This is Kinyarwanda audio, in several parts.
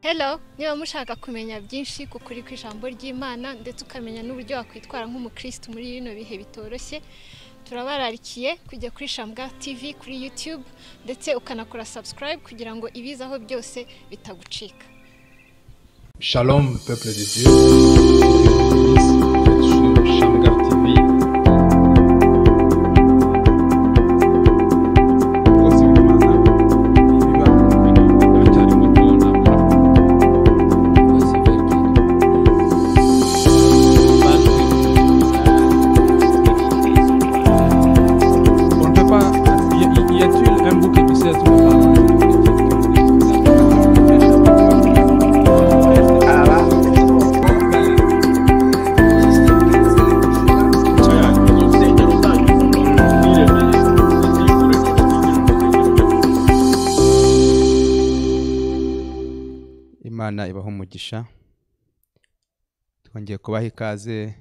Hello, niba mushaka kumenya byinshi ku kuri kw'ijambo ry'Imana ndetse ukamenya n'uburyo wakwitwara nk'umukristo muri bino bihe bitoroshye, turabararikiye kujya kuri Shamgar TV kuri YouTube ndetse ukanakora subscribe kugira ngo ibizaho byose bitagucika. Shalom, peuple de Dieu. Dieu vous bénisse. Vous êtes sur Shamgar TV. On ne peut pas. Y a-t-il un bouc émissaire tout le temps? Imana ibaha umugisha. Twongeye kubaha ikaze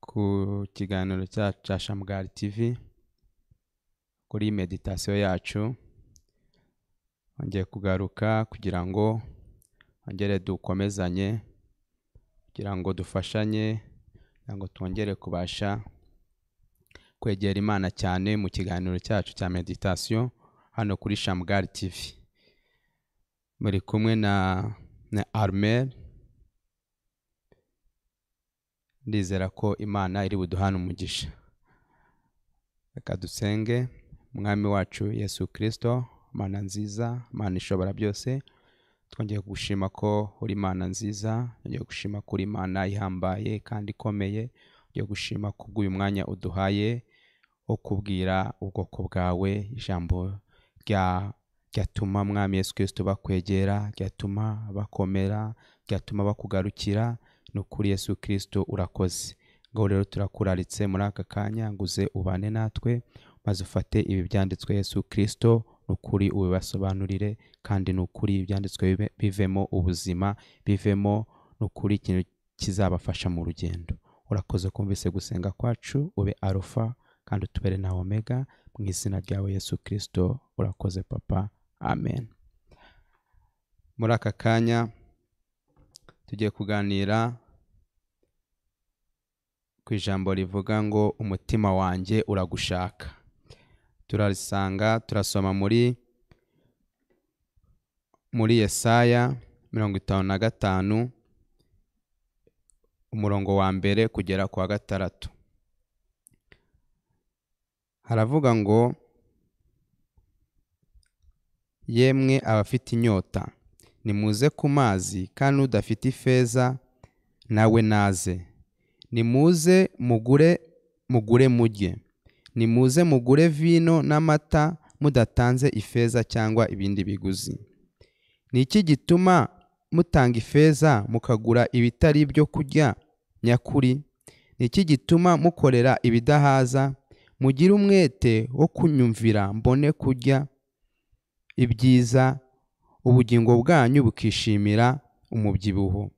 ku kiganiro cyacu cya Shamgar TV kuri meditasiyo yacu. Twongeye kugaruka kugira ngo twongere dukomezanye, kugira ngo dufashanye, kugira ngo twongere kubasha kwegera Imana cyane mu kiganiro cyacu cya meditasiyo hano kuri Shamgar TV. Muri kumwe na Armel. Ndizera ko Imana iri buduhane umugisha. Reka dusenge. Mwami wacu Yesu Kristo, Mana nziza, Mana ishobora byose, twongeye kugushima ko uri Imana nziza, twongeye gushima ko uri Imana ihambaye kandi ikomeye, twongeye gushima kubw'uyu mwanya uduhaye wo kubwira ubwoko bwawe ijambo ryatuma Mwami Yesu Kristo bakwegera, ryatuma bakomera, ryatuma bakugarukira. Ni ukuri Yesu Kristo urakoze. Ngaho rero turakuraritse muri aka kanya ngo uze ubane natwe, maze ufate ibi byanditswe Yesu Kristo, ni ukuri ubibasobanurire, kandi ni ukuri ibyanditswe bivemo ubuzima, bivemo ni ukuri ikintu kizabafasha mu rugendo. Urakoze kumvise gusenga kwacu, ube Alpha kandi utubere na Omega, mu izina ryawe Yesu Kristo urakoze Papa, amen. Muri aka kanya tugiye kuganira ku ijambo rivuga ngo umutima wanjye uragushaka. Turarisanga, turasoma muri Yesaya 55 umurongo wa mbere kugera ku wa 6. Haravuga ngo: yemwe abafite inyota nimuze ku mazi, kandi udafite ifeza nawe naze. Nimuze mugure murye, nimuze mugure vino n'amata mudatanze ifeza cyangwa ibindi biguzi. Ni iki gituma mutanga ifeza mukagura ibitari ibyo kurya nyakuri? Ni iki gituma mukorera ibidahaza? Mugire umwete wo kunyumvira mbone kurya ibyiza, ubugingo bwanyu bukishimira umubyibuho.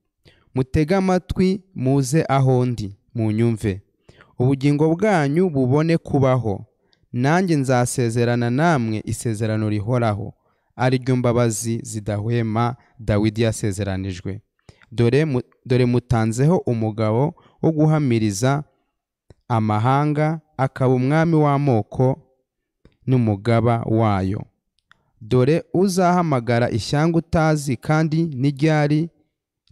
Mutege amatwi muze aho ndi munyumve, ubugingo bwanyu bubone kubaho. Nanjye nzasezerana namwe isezerano rihoraho, ari ryo mbabazi zidahwema Dawidi yasezeranijwe. Dore mutanzeho umugabo wo guhamiriza amahanga, akaba umwami w'amoko n'umugaba wayo. Dore uzahamagara ishyanga utazi, kandi n'iryari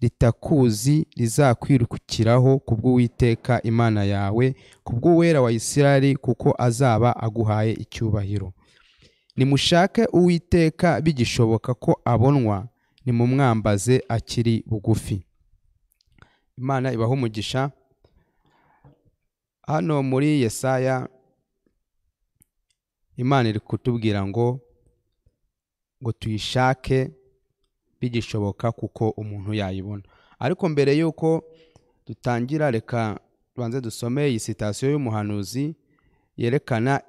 ritakuzi rizakwirukiraho kubw'Uwiteka Imana yawe, kubw'Uwera wa Isirayeli, kuko azaba aguhaye icyubahiro. Nimushake Uwiteka bigishoboka ko abonwa, nimumwambaze akiri bugufi. Imana ibaha umugisha. Hano muri Yesaya Imana iri kutubwira ngo tuyishake bigishoboka kuko umuntu yayibona. Ariko mbere yuko dutangira, reka tubanze dusome iyi sitasiyo y'umuhanuzi yerekana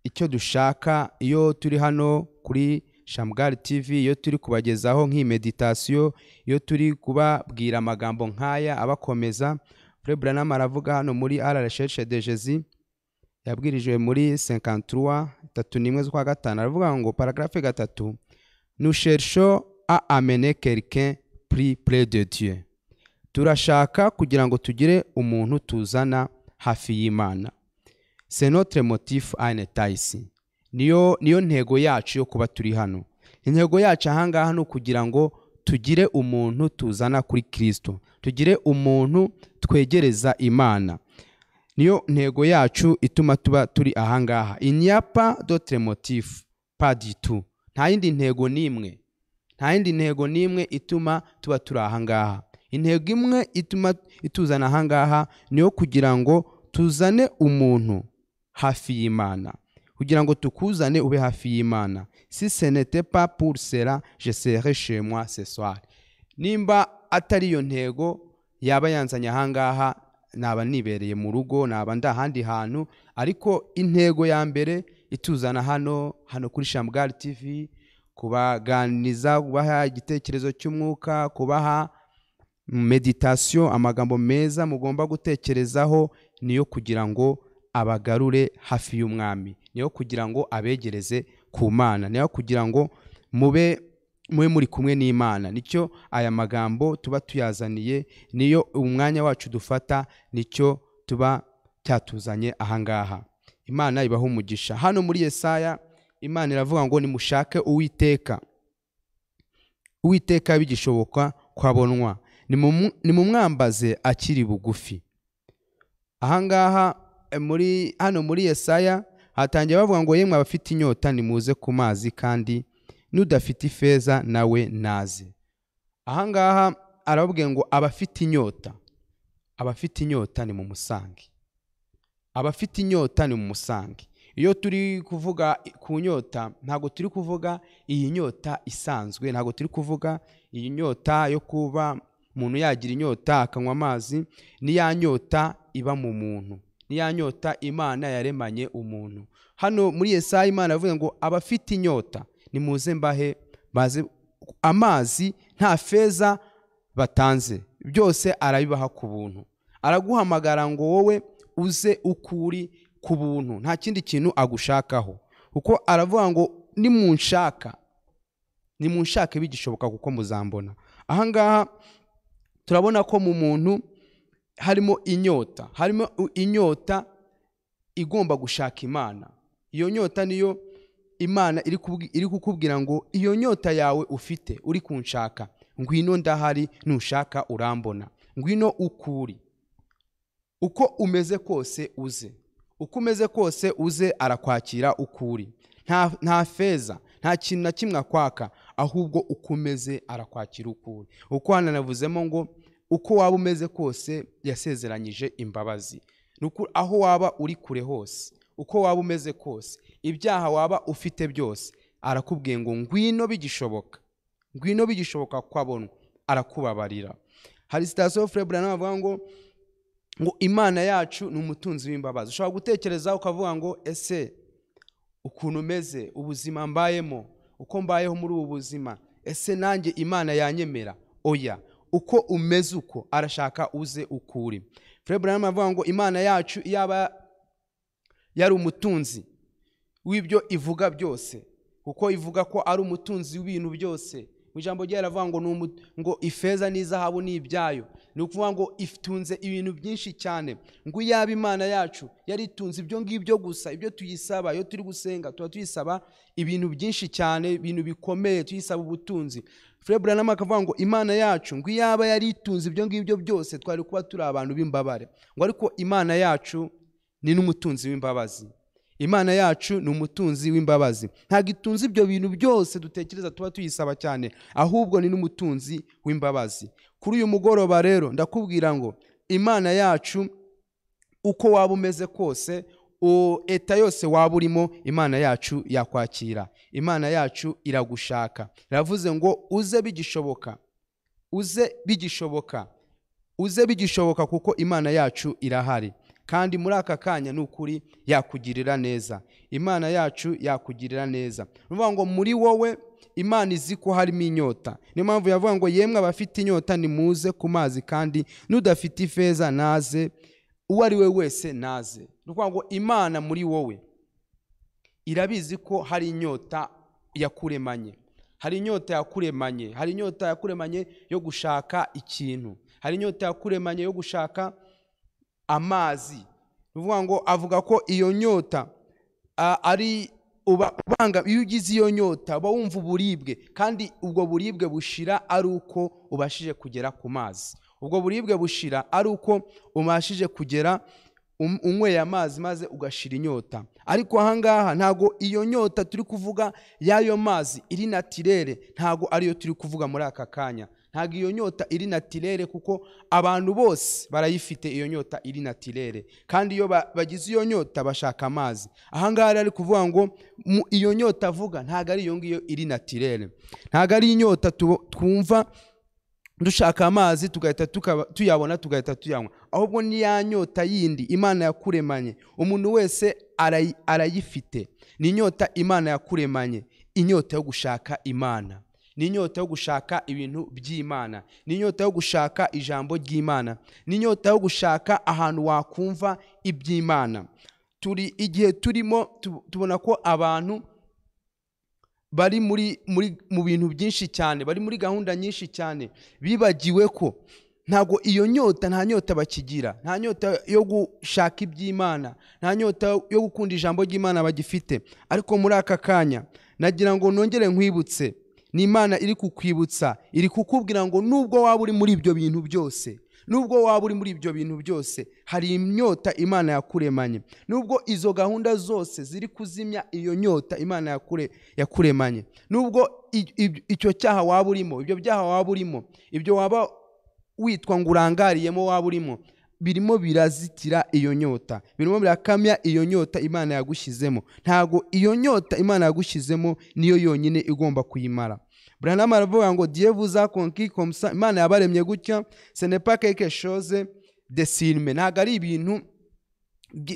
icyo dushaka iyo turi hano kuri Shamgar TV, iyo turi kubagezaho nk'iyi meditasiyo, iyo turi kubabwira amagambo nk'aya abakomeza. Frère Branham aravuga hano muri à la recherche de Jésus, yabwirijwe muri 53 31 z'ukwa gatanu, aravuga ngo paragraphe 3: nous cherchons à amener quelqu'un plus près de Dieu. Turashaka kugira ngo tugire umuntu tuzana hafi y'Imana. C'est notre motif à être ici. Niyo ntego yacu yo kuba turi hano. Intego yacu ahangaha ni kugira ngo tugire umuntu tuzana kuri Kristo, tugire umuntu twegereza Imana. Niyo ntego yacu ituma tuba turi ahangaha. Il n'y a pas d'autre motif, pas du tout. Nta yindi ntego nimwe, nta yindi ntego nimwe ituma tuba turi ahangaha. Intego imwe ituma ituzana ahangaha niyo kugira ngo tuzane umuntu hafi y'Imana, kugira ngo tukuzane ube hafi y'Imana. Si ce n'était pas pour cela, je serais chez moi ce soir. Nimba atari iyo ntego yaba yanzanye ahangaha, naba nibereye mu rugo, naba ndahandi hantu. Ariko intego ya mbere ituzana hano kuri Shamgar TV, kubaganiza, kubaha igitekerezo cy'umwuka, kubaha meditation, amagambo meza mugomba gutekerezaho, niyo kugira ngo abagarure hafi y'umwami, niyo kugira ngo abegereze ku Mana, niyo kugira ngo mube muri kumwe n'Imana. Nicyo aya magambo tuba tuyazaniye, niyo umwanya wacu dufata, nicyo tuba cyatuzanye ahangaha. Imana ibaho umugisha. Hano muri Yesaya Imana iravuga ngo nimushake Uwiteka, Uwiteka bigishoboka kwabonwa, nimumwambaze akiri bugufi. Ahangaha muri hano muri Yesaya hatangiye bavuga ngo yemwe abafite inyota nimuze ku mazi, kandi nudafite ifeza nawe naze. Ahangaha arababwiye ngo abafite inyota, abafite inyota ni mumusange, abafite inyota ni mumusange. Iyo turi kuvuga ku nyota, ntago turi kuvuga iyi nyota isanzwe, ntago turi kuvuga iyi nyota yo kuba umuntu yagira inyota akanywa amazi. Ni ya nyota iba mu muntu, ni ya nyota Imana yaremanye umuntu. Hano muri Yesaya Imana avuga ngo abafite inyota nimuze mbahe baze amazi, nta feza batanze, byose arabibaha ku buntu. Araguhamagara ngo wowe uze ukuri ku buntu, nta kindi kintu agushakaho. Kuko aravuga ngo nimunshaka, nimunshake bigishoboka kuko muzambona. Ahangaha turabona ko mu muntu harimo inyota, harimo inyota igomba gushaka Imana. Iyo nyota niyo Imana iri kukubwira ngo iyo nyota yawe ufite uri kunshaka, ngwino ndahari, nushaka urambona, ngwino ukuri, uko umeze kose uze, uko umeze kose uze, arakwakira ukuri. Nta feza, nta kintu na kimwe akwaka, ahubwo ukomeze arakwakira ukuri. Uko hananavuzemo ngo uko waba umeze kose yasezeranyije imbabazi. Nuko aho waba uri kure hose, uko waba umeze kose, ibyaha waba ufite byose, arakubwiye ngo ngwino bigishoboka, ngwino bigishoboka kwabonwa, arakubabarira. Hari citation Frère Branham avuga ngo Imana yacu ni umutunzi w'imbabazi. Ushobora gutekereza ukavuga ngo ese ukuntu umeze, ubuzima mbayemo, uko mbayeho muri ubu buzima, ese nanjye Imana yanyemera? Oya, uko umeze uko arashaka uze ukuri. Frère Branham avuga ngo Imana yacu yaba yari umutunzi w'ibyo ivuga byose, kuko ivuga ko ari umutunzi w'ibintu byose. Mu ijambo rye aravuga ngo ngo ifeza n'izahabu ni ibyayo. Ni ukuvuga ngo itunze ibintu byinshi cyane. Ngo yaba Imana yacu yari itunze ibyo ngibyo gusa, ibyo tuyisaba iyo turi gusenga tuba tuyisaba ibintu byinshi cyane, ibintu bikomeye, tuyisaba ubutunzi. Frère Branham akavuga ngo Imana yacu ngo yaba yari itunze ibyo ngibyo byose twari kuba turi abantu b'imbabare. Ngo ariko Imana yacu ni n'umutunzi w'imbabazi. Imana yacu ni umutunzi w'imbabazi. Ntabwo itunze ibyo bintu byose dutekereza tuba tuyisaba cyane, ahubwo ni n'umutunzi w'imbabazi. Kuri uyu mugoroba rero ndakubwira ngo Imana yacu uko waba umeze kose, eta yose waba urimo, Imana yacu yakwakira. Imana yacu iragushaka. Iravuze ngo uze bigishoboka, uze bigishoboka, uze bigishoboka, kuko Imana yacu irahari. Kandi muri aka kanya nukuri yakugirira neza. Imana yacu yakugirira neza. Nuvuga ngo muri wowe Imana izi ko harimo inyota. Niyo mpamvu yavuga ngo yemwe abafite inyota nimuze ku mazi, kandi nudafite ifeza naze, uwo ari we wese naze. Nuvuga ngo Imana muri wowe irabizi ko hari inyota yakuremanye. Hari inyota yakuremanye, hari inyota yakuremanye yo gushaka ikintu, hari inyota yakuremanye yo gushaka amazi. Ni ukuvuga ngo avuga ko iyo nyota ari ubanga. Iyo ugize iyo nyota uba wumva uburibwe, kandi ubwo buribwe bushira ari uko ubashije kugera ku mazi. Ubwo buribwe bushira ari uko ubashije kugera unyweye amazi maze ugashira inyota. Ariko ahangaha ntago iyo nyota turi kuvuga y'ayo mazi iri naturelle, ntago ariyo turi kuvuga muri aka kanya. Ntago iyo nyota iri naturelle, kuko abantu bose barayifite iyo nyota iri naturelle, kandi iyo bagize iyo nyota bashaka amazi. Ahangaha ari kuvuga ngo iyo nyota avuga ntago ari iyo ngiyo iri naturelle, ntago ari inyota twumva dushaka amazi tugahita tuyabona tugahita tuyanywa, ahubwo ni ya nyota yindi Imana yakuremanye. Umuntu wese arayifite. Ni inyota Imana yakuremanye, inyota yo gushaka Imana, ni inyota yo gushaka ibintu by'Imana, ni inyota yo gushaka ijambo ry'Imana, ni inyota yo gushaka ahantu wakumva iby'Imana. Turi igihe turimo tubona ko abantu bari muri mu bintu byinshi cyane, bari muri gahunda nyinshi cyane, bibagiwe ko ntago iyo nyota, nta nyota bakigira, nta nyota yo gushaka iby'Imana, nta nyota yo gukunda ijambo ry'Imana bagifite. Ariko muri aka kanya nagira ngo nongere nkwibutse, ni Imana iri kukwibutsa, iri kukubwira ngo nubwo waba uri muri ibyo bintu byose, nubwo waba uri muri ibyo bintu byose, hari inyota Imana yakuremanye. Nubwo izo gahunda zose ziri kuzimya iyo nyota Imana yakuremanye, nubwo icyo cyaha waba urimo, ibyo byaha waba urimo, ibyo waba witwa ngo urangariyemo waba urimo, birimo birazitira iyo nyota, birimo birakamya iyo nyota Imana yagushyizemo. Ntago iyo nyota Imana yagushyizemo niyo yonyine igomba kuyimara. Branham aravuga ngo Dieu vous a conquis comme ça, Imana yabaremye gutya, ce n'est pas quelque chose de silme, ntago ari ibintu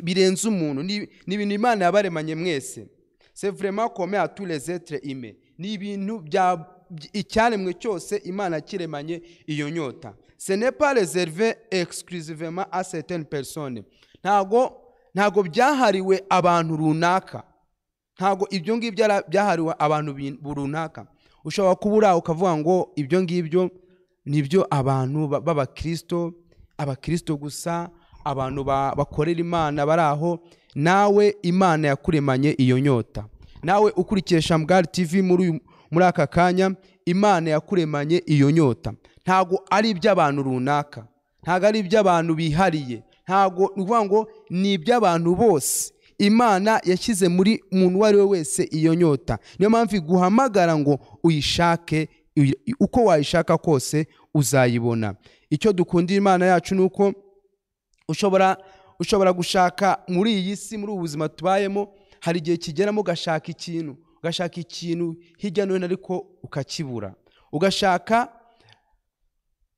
birenze umuntu, ni ibintu Imana yabaremanye mwese. C'est vraiment commun à tous les êtres humains, ni ibintu bya icyaremwe cyose Imana kiremanye iyo nyota. Ce n'est pas réservé exclusivement à certaines personnes. Ntago byahariwe abantu runaka, ntago ibyo ngibyo byahariwe abantu runaka. Ushobora kubura ukavuga ngo ibyo ngibyo nibyo abantu b'abakristo, abakristo gusa, abantu bakorera Imana bari aho. Nawe Imana yakuremanye iyo nyota. Nawe ukurikiye Shamgar TV muri aka kanya, Imana yakuremanye iyo nyota. Ntago ari iby'abantu runaka, ntago ari iby'abantu bihariye, ntago nuvuga ngo ni iby'abantu bose. Imana yashyize muri muntu uwo ari we wese iyo nyota. Niyo mpamvu iguhamagara ngo uyishake, uko wayishaka kose uzayibona. Icyo dukundira Imana yacu nuko ushobora gushaka muri iyi si, muri ubu buzima tubayemo, hari igihe kigeramo ugashaka ikintu, ugashaka ikintu hirya no hino ariko ukakibura. Ugashaka,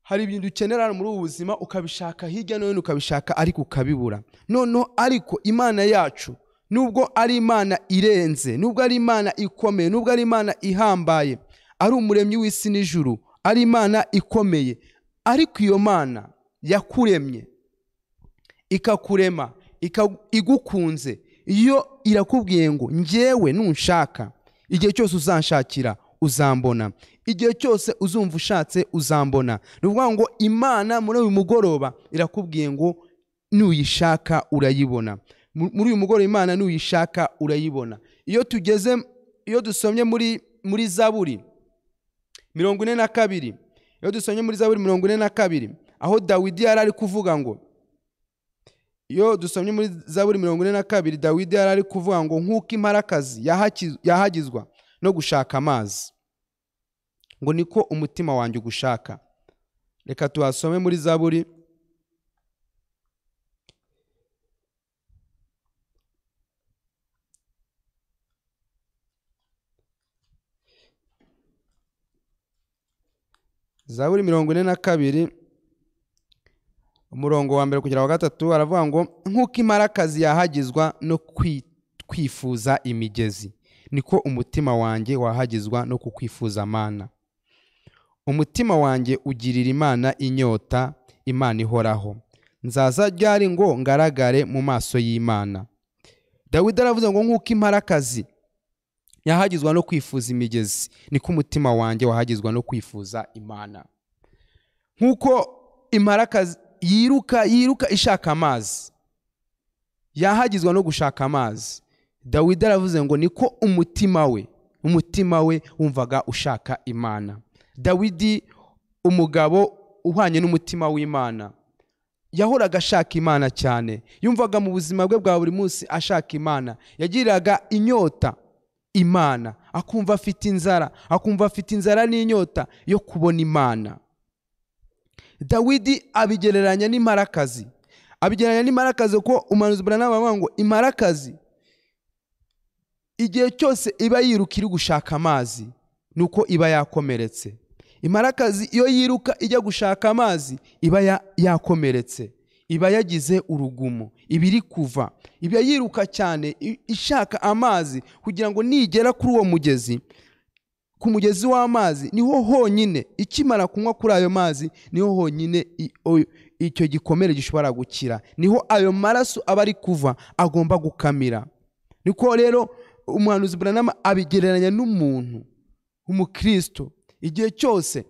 hari ibintu ukenera muri ubu buzima ukabishaka hirya no hino ukabishaka ariko ukabibura. Noneho ariko Imana yacu nubwo ari Imana irenze, nubwo ari Imana ikomeye, nubwo ari Imana ihambaye, ari umuremyi w'isi n'ijuru, ari Imana ikomeye, ariko iyo Mana yakuremye ikakurema igukunze, iyo irakubwiye ngo njyewe nunshaka, igihe cyose uzanshakira uzambona, igihe cyose uzumva ushatse uzambona. Ni ukuvuga ngo Imana muri uyu mugoroba irakubwiye ngo nuyishaka urayibona. Muri uyu mugoroba Imana nuyishaka urayibona. Iyo tugeze, iyo dusomye muri Zaburi 42, iyo dusomye muri Zaburi 42, aho Dawidi yari ari kuvuga ngo, iyo dusomye muri Zaburi 42, Dawidi yari ari kuvuga ngo nk'uko imparakazi yahagizwa no gushaka amazi, ngo niko umutima wanjye ugushaka. Reka tuhasome muri Zaburi 42 umurongo wa 1 kugera wa 3, aravuga ngo nk'uko imparakazi yahagizwa no kwifuza imigezi, niko umutima wanjye wahagizwa no kukwifuza Mana. Umutima wanjye ugirira Imana inyota, Imana ihoraho. Nzaza ryari ngo ngaragare mu maso y'Imana. Dawidi aravuze ngo nk'uko imparakazi yahagizwa no kwifuza imigezi, niko umutima wanjye wahagizwa no kwifuza Imana. Nkuko imparakazi yiruka ishaka amazi, yahagizwa no gushaka amazi, Dawidi aravuze ngo niko umutima we wumvaga ushaka Imana. Dawidi umugabo uhwanye n'umutima w'Imana, yahoraga ashaka Imana cyane, yumvaga mu buzima bwe bwa buri munsi ashaka Imana, yagiraga inyota Imana, akumva afite inzara, akumva afite inzara n'inyota yo kubona Imana. Dawidi abigereranya n'imparakazi, abigereranya n'imparakazi ko umuhanuzi Branham avuga ngo imparakazi igihe cyose iba yiruka iri gushaka amazi nuko iba yakomeretse. Imparakazi iyo yiruka ijya gushaka amazi iba yakomeretse, iba yagize urugumo, iba iri kuva, iba yiruka cyane ishaka amazi kugira ngo nigera kuri uwo mugezi, ku mugezi w'amazi niho honyine ikimara kunywa kuri ayo mazi, niho honyine icyo gikomere gishobora gukira, niho ayo maraso aba ari kuva agomba gukamira. Niko rero umuhanuzi Branham abigereranya n'umuntu umukristo, igihe cyose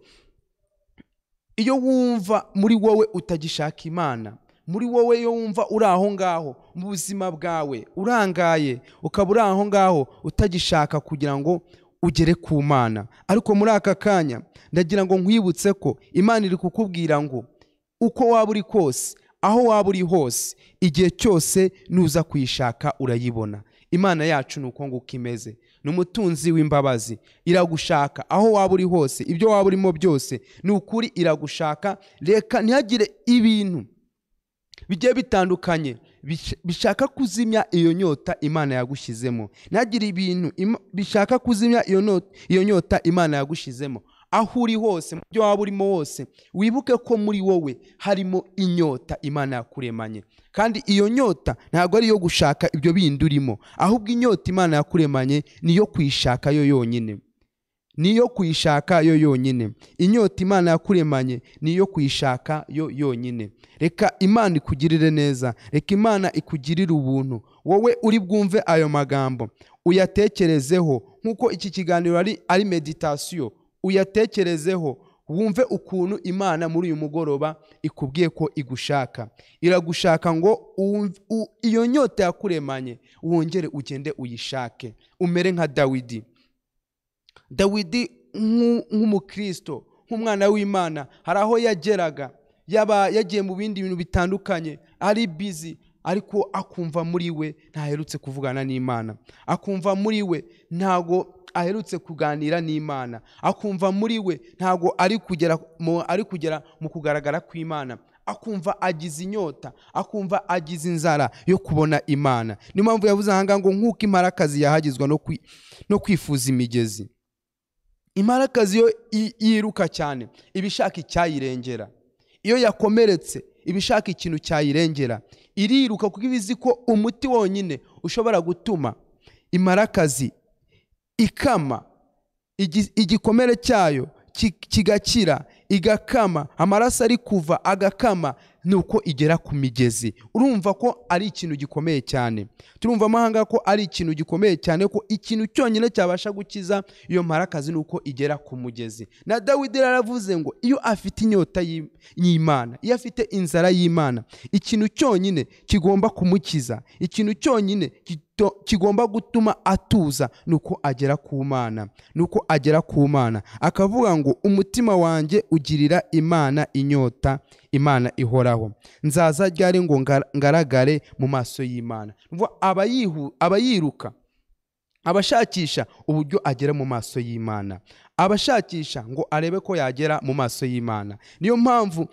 iyo wumva muri wowe utagishaka Imana, muri wowe iyo wumva uri aho ngaho mu buzima bwawe urangaye, ukaba uri aho ngaho utagishaka kugira ngo ugere ku Mana, ariko muri aka kanya ndagira ngo nkwibutse ko Imana iri kukubwira ngo uko waba uri kose, aho waba uri hose, igihe cyose nuza kuyishaka urayibona. Imana yacu nuko nguko imeze, ni umutunzi w'imbabazi, iragushaka aho waba uri hose, ibyo waba urimo byose, ni ukuri iragushaka. Reka ntihagire ibintu bigiye bitandukanye bishaka kuzimya iyo nyota Imana yagushyizemo, ntihagire ibintu bishaka kuzimya iyo nyota Imana yagushyizemo. Aho uri hose, mu byo waba urimo hose, wibuke ko muri wowe harimo inyota Imana yakuremanye, kandi iyo nyota ntabwo ari iyo gushaka ibyo bindi urimo, ahubwo inyota Imana yakuremanye niyo kuyishaka yo yonyine, niyo kuyishaka yo yonyine. Inyota Imana yakuremanye niyo kuyishaka yo yonyine. Reka Imana ikugirire neza, reka Imana ikugirire ubuntu. Wowe uri bwumve ayo magambo uyatekerezeho, nkuko iki kiganiro ari meditation, uyatekerezeho, wumve ukuntu Imana muri uyu mugoroba ikubwiye ko igushaka. Iragushaka ngo iyo nyota yakuremanye wongere ugende uyishake, umere nka Dawidi. Dawidi nk'umukristo, nk'umwana w'Imana, hari aho yageraga, yaba yagiye mu bindi bintu bitandukanye, ari busy, ariko akumva muri we ntaherutse kuvugana n'Imana, akumva muri we ntago aherutse kuganira n'Imana, akumva muri we ntago ari kugera mu kugaragara kw'Imana, akumva agize inyota, akumva agize inzara yo kubona Imana. Niyo mpamvu yavuze aha ngo nkuko imparakazi yahagizwa no kwifuza imigezi. Imparakazi yo yiruka cyane ibishaka icyayirengera, iyo yakomeretse ibishaka ikintu cyayirengera, iriruka kuko ibizi ko umuti wonyine ushobora gutuma imparakazi ikama igikomere cyayo kigakira, igakama, amaraso ari kuva agakama, nuko igera ku migezi. Urumva ko ari ikintu gikomeye cyane, turumva amahanga ko ari ikintu gikomeye cyane, ko ikintu cyonyine cyabasha gukiza iyo mparakazi nuko igera ku mugezi. Na Dawidi yaravuze ngo iyo afite inyota y'Imana, iyo afite inzara y'Imana, ikintu cyonyine kigomba kumukiza, ikintu cyonyine kigomba gutuma atuza nuko agera ku Mana, nuko agera ku Mana. Akavuga ngo umutima wanjye ugirira Imana inyota, Imana ihoraho, nzaza ryari ngo ngaragare mu maso y'Imana. Abayiruka, abashakisha uburyo agera mu maso y'Imana, abashakisha ngo arebe ko yagera mu maso y'Imana. Niyo mpamvu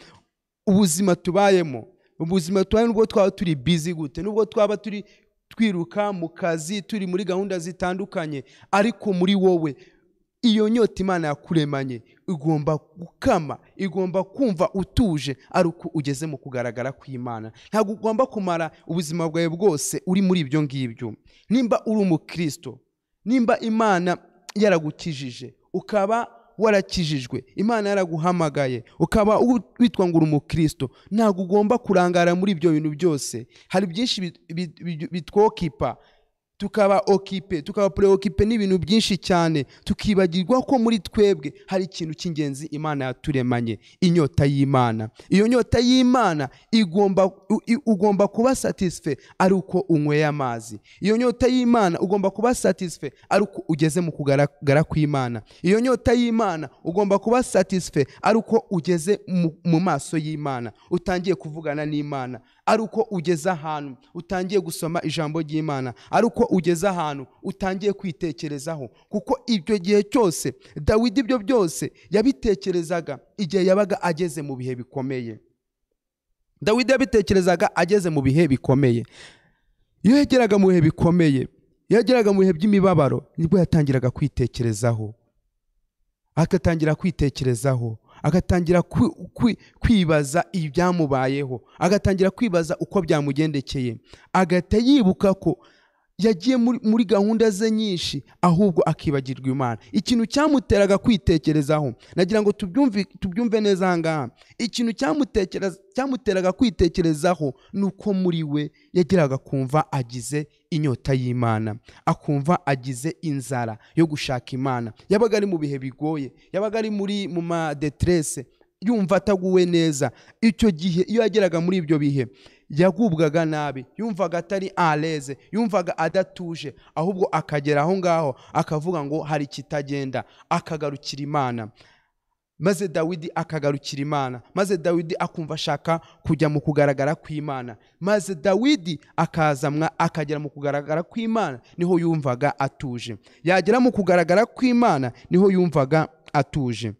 ubuzima tubayemo, ubuzima tubayemo nubwo twaba turi busy gute, nubwo twaba turi twiruka mu kazi, turi muri gahunda zitandukanye, ariko muri wowe iyo nyota Imana yakuremanye igomba gukama, igomba kumva utuje ari uko ugeze mu kugaragara kw'Imana. Ntabwo ugomba kumara ubuzima bwawe bwose uri muri ibyo ngibyo. Nimba uri umukristo, nimba Imana yaragukijije, ukaba warakijijwe, Imana yaraguhamagaye, ukaba witwa ngo uri umukristo, ntabwo ugomba kurangara muri ibyo bintu byose. Hari byinshi bitwokipa, Tukaba occupé, tukaba préoccupé n'ibintu byinshi cyane, tukibagirwa ko muri twebwe hari ikintu cy'ingenzi Imana yaturemanye, inyota y'Imana. Iyo nyota y'Imana ugomba kuba satisfait ari uko unyweye amazi. Iyo nyota y'Imana ugomba kuba satisfait ari uko ugeze mu kugaragara kw'Imana. Iyo nyota y'Imana ugomba kuba satisfait ari uko ugeze mu maso y'Imana, utangiye kuvugana n'Imana, ari uko ugeze ahantu utangiye gusoma ijambo ry'Imana, ari uko ugeze ahantu utangiye kwitekerezaho. Kuko ibyo gihe cyose Dawidi ibyo byose yabitekerezaga igihe yabaga ageze mu bihe bikomeye. Dawidi yabitekerezaga ageze mu bihe bikomeye. Iyo yageraga mu bihe bikomeye, iyo yageraga mu bihe by'imibabaro, nibwo yatangiraga kwitekerezaho, agatangira kwitekerezaho, agatangira kwibaza ibyamubayeho, agatangira kwibaza uko byamugendekeye, agahita yibuka ko yagiye muri gahunda ze nyinshi, ahubwo akibagirwa Imana. Ikintu cyamuteraga kwitekerezaho, nagira ngo tubyumve neza aha ngaha, ikintu cyamuteraga kwitekerezaho ni uko muri we yageraga kumva agize inyota y'Imana, akumva agize inzara yo gushaka Imana. Yabaga ari mu bihe bigoye, yabaga ari mu ma détresse, yumva ataguwe neza. Icyo gihe iyo yageraga muri ibyo bihe yagubwaga nabi, yumvaga atari à l'aise, yumvaga adatuje, ahubwo akagera aho ngaho akavuga ngo hari ikitagenda, akagarukira Imana. Maze Dawidi akagarukira Imana, maze Dawidi akumva ashaka kujya mu kugaragara kw'Imana, maze Dawidi akazamwa akagera mu kugaragara kw'Imana, niho yumvaga atuje. Yagera mu kugaragara kw'Imana niho yumvaga atuje.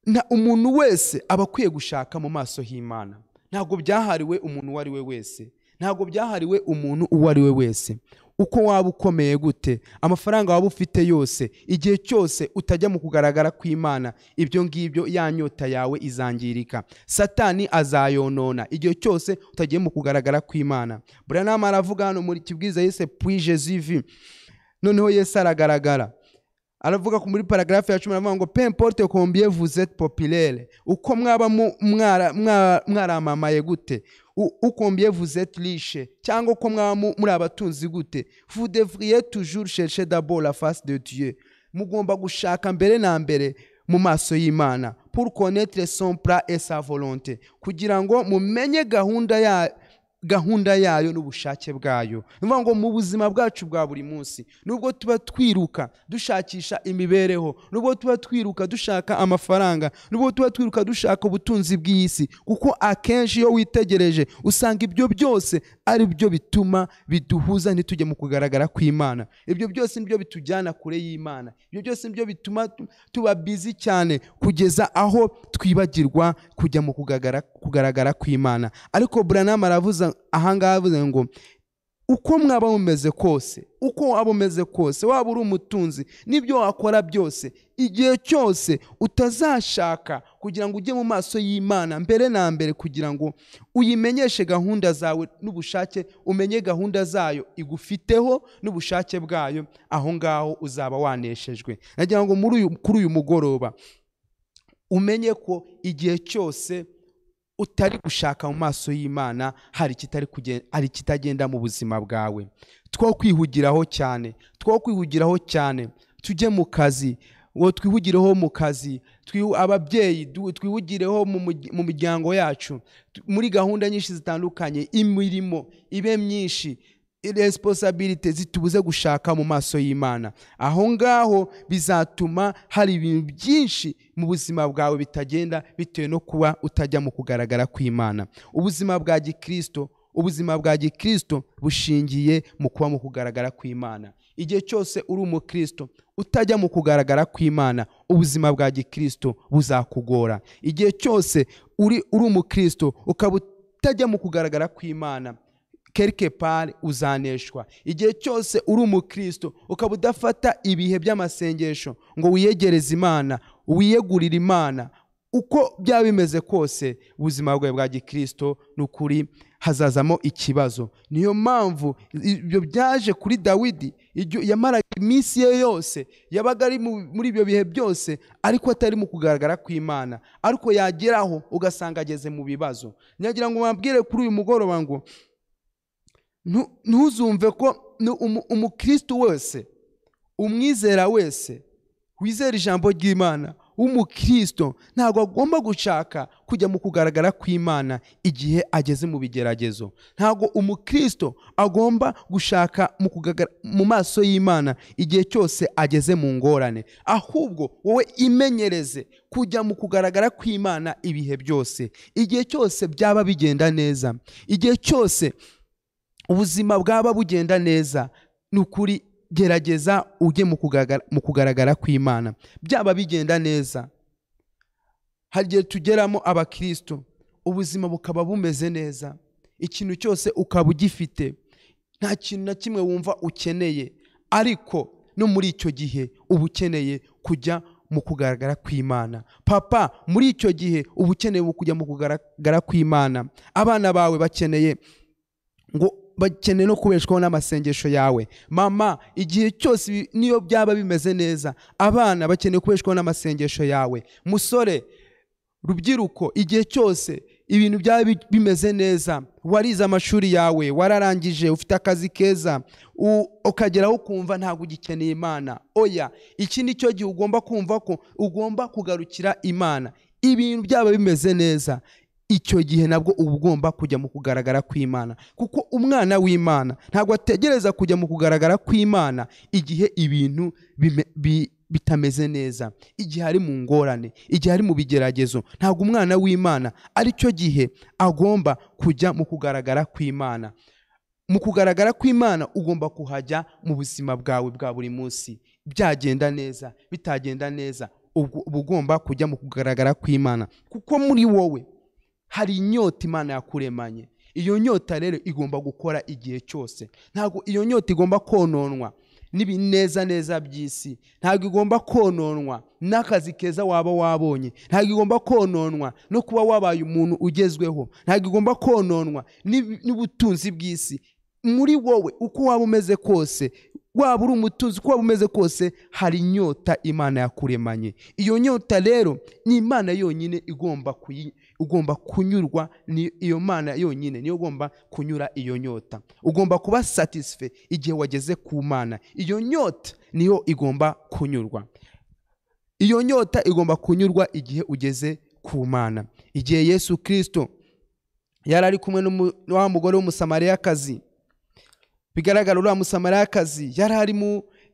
Na umuntu wese aba akwiye gushaka mu maso h'Imana. Ntabwo byahariwe umuntu uwo ari we wese, ntabwo byahariwe umuntu uwo ari we wese. Uko waba ukomeye gute, amafaranga waba ufite yose, igihe cyose utajya mu kugaragara kw'Imana, ibyo ngibyo ya nyota yawe izangirika, Satani azayonona igihe cyose utagiye mu kugaragara kw'Imana. Branham aravuga hano muri kibwiza yise "Puis Jésus vit", noneho Yesu aragaragara. Aravuga muri paragraphe ya 10, aravuga ngo: "Peu importe combien vous êtes populaire", uko mwaba mwaramamaye gute, ou combien vous êtes riche, cyangwa uko mwaba muri abatunzi gute, vous devriez toujours chercher d'abord la face de Dieu, mugomba gushaka mbere na mbere mu maso y'Imana, pour connaître son plan et sa volonté, kugira ngo mumenye gahunda yayo n'ubushake bwayo. Ni ukuvuga ngo mu buzima bwacu bwa buri munsi, nubwo tuba twiruka dushakisha imibereho, nubwo tuba twiruka dushaka amafaranga, nubwo tuba twiruka dushaka ubutunzi bw'isi, kuko akenshi iyo witegereje usanga ibyo byose ari byo bituma biduhuza ntitujye mu kugaragara kw'Imana. Ibyo byose nibyo bitujyana kure y'Imana. Ibyo byose nibyo bituma tuba busy cyane kugeza aho twibagirwa kujya mu kugaragara kw'Imana. Ariko Branham aravuze ahangaha, avuze ngo uko mwaba mumeze kose, uko waba umeze kose, waba uri umutunzi n'ibyo wakora byose, igihe cyose utazashaka kugira ngo ujye mu maso y'Imana mbere na mbere, kugira ngo uyimenyeshe gahunda zawe n'ubushake, umenye gahunda zayo igufiteho n'ubushake bwayo, aho ngaho uzaba waneshejwe. Nagira ngo kuri uyu mugoroba umenye ko igihe cyose utari gushaka mu maso y'Imana, hari ikitagenda mu buzima bwawe. Two kwihugiraho cyane, two kwihugiraho cyane, tujye mu kazi, ngo twihugireho mu kazi, ababyeyi twihugireho mu miryango yacu, muri gahunda nyinshi zitandukanye, imirimo ibe myinshi, responsabilité zitubuze gushaka mu maso y'Imana. Aho ngaho bizatuma hari ibintu byinshi mu buzima bwawe bitagenda, bitewe no kuba utajya mu kugaragara kw'Imana. Ubuzima bwa gikristo bushingiye mu kuba mu kugaragara kw'Imana. Igihe cyose uri umukristo utajya mu kugaragara kw'Imana, ubuzima bwa gikristo buzakugora. Igihe cyose uri umukristo ukaba utajya mu kugaragara kw'Imana, quelque part uzaneshwa. Igihe cyose uri umukristo ukaba udafata ibihe by'amasengesho ngo wiyegereze Imana, wiyegurire Imana, uko byaba bimeze kose, ubuzima bwawe bwa gikristo ni ukuri hazazamo ikibazo. Niyo mpamvu ibyo byaje kuri Dawidi. Ibyo yamaraga iminsi ye yose, yabaga ari muri ibyo bihe byose ariko atari mu kugaragara kw'Imana, ariko yageraho ugasanga ageze mu bibazo. Nyagira ngo mbabwire kuri uyu mugoroba ngo Ntuzumve ko umukristo wese, umwizera wese wizera ijambo ry'Imana w'umukristo ntabwo agomba gushaka kujya mu kugaragara kw'Imana igihe ageze mu bigeragezo. Ntabwo umukristo agomba gushaka mu maso y'Imana igihe cyose ageze mu ngorane, ahubwo wowe imenyereze kujya mu kugaragara kw'Imana ibihe byose, igihe cyose byaba bigenda neza, igihe cyose ubuzima bwaba bugenda neza. Ni ukuri gerageza ujye mu kugaragara kw'Imana byaba bigenda neza. Hari igihe tugeramo abakristo ubuzima bukaba bumeze neza, ikintu cyose ukaba ugifite, nta kintu na kimwe wumva ukeneye, ariko no muri icyo gihe uba ukeneye kujya mu kugaragara kw'Imana. Papa, muri icyo gihe uba ukeneye kujya mu kugaragara kw'Imana. Abana bawe bakeneye ngo bakeneye no kubeshwaho n'amasengesho yawe. Mama, igihe cyose niyo byaba bimeze neza, abana bakeneye kubeshwaho n'amasengesho yawe. Musore, rubyiruko, igihe cyose ibintu byaba bimeze neza, warize amashuri yawe, wararangije, ufite akazi keza, ukageraho ukumva ntabwo ugikeneye Imana. Oya, iki ni cyo gihe ugomba kumva ko ugomba kugarukira Imana. Ibintu byaba bimeze neza, icyo gihe nabwo uba ugomba kujya mu kugaragara kw'Imana, kuko umwana w'Imana ntabwo ategereza kujya mu kugaragara kw'Imana igihe ibintu bitameze neza, igihe ari mu ngorane, igihe ari mu bigeragezo. Ntabwo umwana w'Imana ari cyo gihe agomba kujya mu kugaragara kw'Imana. Mu kugaragara kw'Imana ugomba kuhajya mu buzima bwawe bwa buri munsi, byagenda neza, bitagenda neza, uba ugomba kujya mu kugaragara kw'Imana, kuko muri wowe hari inyota Imana yakuremanye. Iyo nyota rero igomba gukora igihe cyose. Ntabwo iyo nyota igomba kononwa n'ibineza neza by'isi, ntabwo igomba kononwa n'akazi keza waba wabonye, ntabwo igomba kononwa no kuba wabaye umuntu ugezweho, ntabwo igomba kononwa n'ubutunzi bw'isi. Muri wowe uko waba umeze kose, waba uri umutunzi, uko waba umeze kose, hari inyota Imana yakuremanye. Iyo nyota rero ni Imana yonyine igomba kunyurwa, ni iyo Mana yonyine niyo ugomba kunyura iyo nyota. Ugomba kuba satisfait igihe wageze ku Mana. Iyo nyota niyo igomba kunyurwa. Iyo nyota igomba kunyurwa igihe ugeze ku Mana. Igihe Yesu Kristo yari ari kumwe n'wa mugore w'Umusamariyakazi, bigaragara uriya Musamariyakazi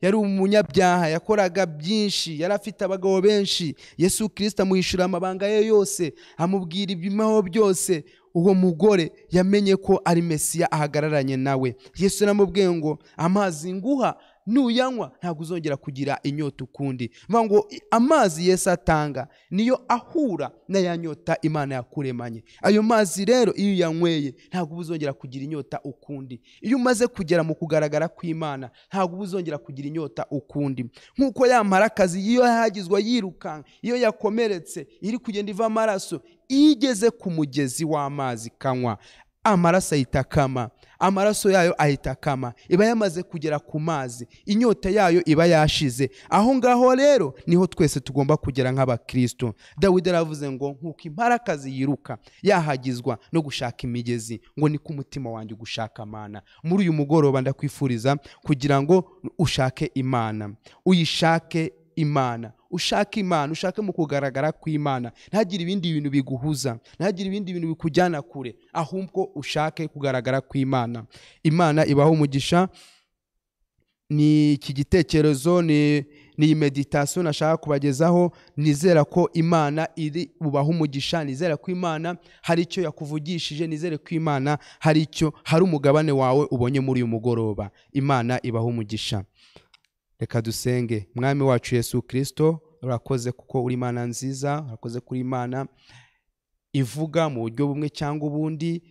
yari umunyabyaha, yakoraga byinshi, yari afite abagabo benshi. Yesu Kristo amuhishura amabanga ye yose, amubwira ibimaho byose. Uwo mugore yamenye ko ari Mesiya ahagararanye nawe. Yesu aramubwiye ngo amazi nguha nuyanywa ntabwo uzongera kugira inyota ukundi. Ngo amazi Yesu atanga niyo ahura na ya nyota Imana yakuremanye. Ayo mazi rero iyo uyanyweye ntabwo uzongera kugira inyota ukundi. Iyo umaze kugera mu kugaragara kw'Imana ntabwo uzongera kugira inyota ukundi. Nkuko ya mparakazi iyo yahagizwa yirukanka, iyo yakomeretse iri kugenda iva amaraso, igeze ku mugezi w'amazi kanywa, amaraso ahita akama, amaraso yayo ahita akama, iba yamaze kugera ku mazi, inyota yayo iba yashize. Aho ngaho rero niho twese tugomba kugera nk'abakristo. Dawidi aravuze ngo nkuko imparakazi yiruka yahagizwa no gushaka imigezi, ngo ni ku mutima wanjye gushaka Imana. Muri uyu mugoroba ndakwifuriza kugira ngo ushake Imana, uyishake Imana, ushake Imana, ushake mu kugaragara kw'Imana. Ntagire ibindi bintu biguhuza, ntagire ibindi bintu bikujyana kure, ahubwo ushake kugaragara kw'Imana. Imana ibaho umugisha. Ni iki gitekerezo, ni meditation nashaka kubagezaho. Nizera ko Imana iri bubaho umugisha, nizera ko Imana hari icyo yakuvugishije, nizere ko Imana hari icyo, hari umugabane wawe ubonye muri uyu mugoroba. Imana ibaho umugisha. Reka dusenge. Mwami wacu Yesu Kristo, urakoze kuko uri Imana nziza, urakoze kuri Imana ivuga mu buryo bumwe cyangwa ubundi.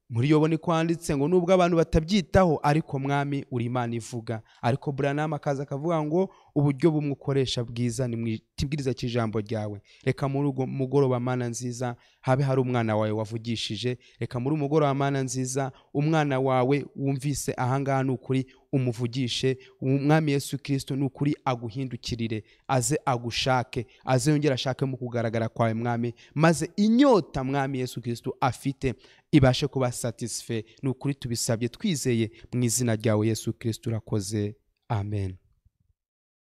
Muri Yobu ni kwanditse ngo nubwo abantu batabyitaho, ariko Mwami uri Imana ivuga. Ariko Branham akaza akavuga ngo uburyo bumwe ukoresha bwiza ni mwitibwiriza cy'ijambo ryawe. Reka muri ugo mugoroba Mana nziza habe hari umwana wawe wavugishije. Reka muri umugoroba Mana nziza umwana wawe wumvise ahangaha nukuri umuvugishe. Umwami Yesu Kristo, ni ukuri aguhindukirire, aze agushake, aze yongere ashake mu kugaragara kwawe Mwami, maze inyota Mwami Yesu Kristo afite ibashe kuba satisfait. Ni ukuri tubisabye twizeye mu izina ryawe Yesu Kristo, urakoze, amen.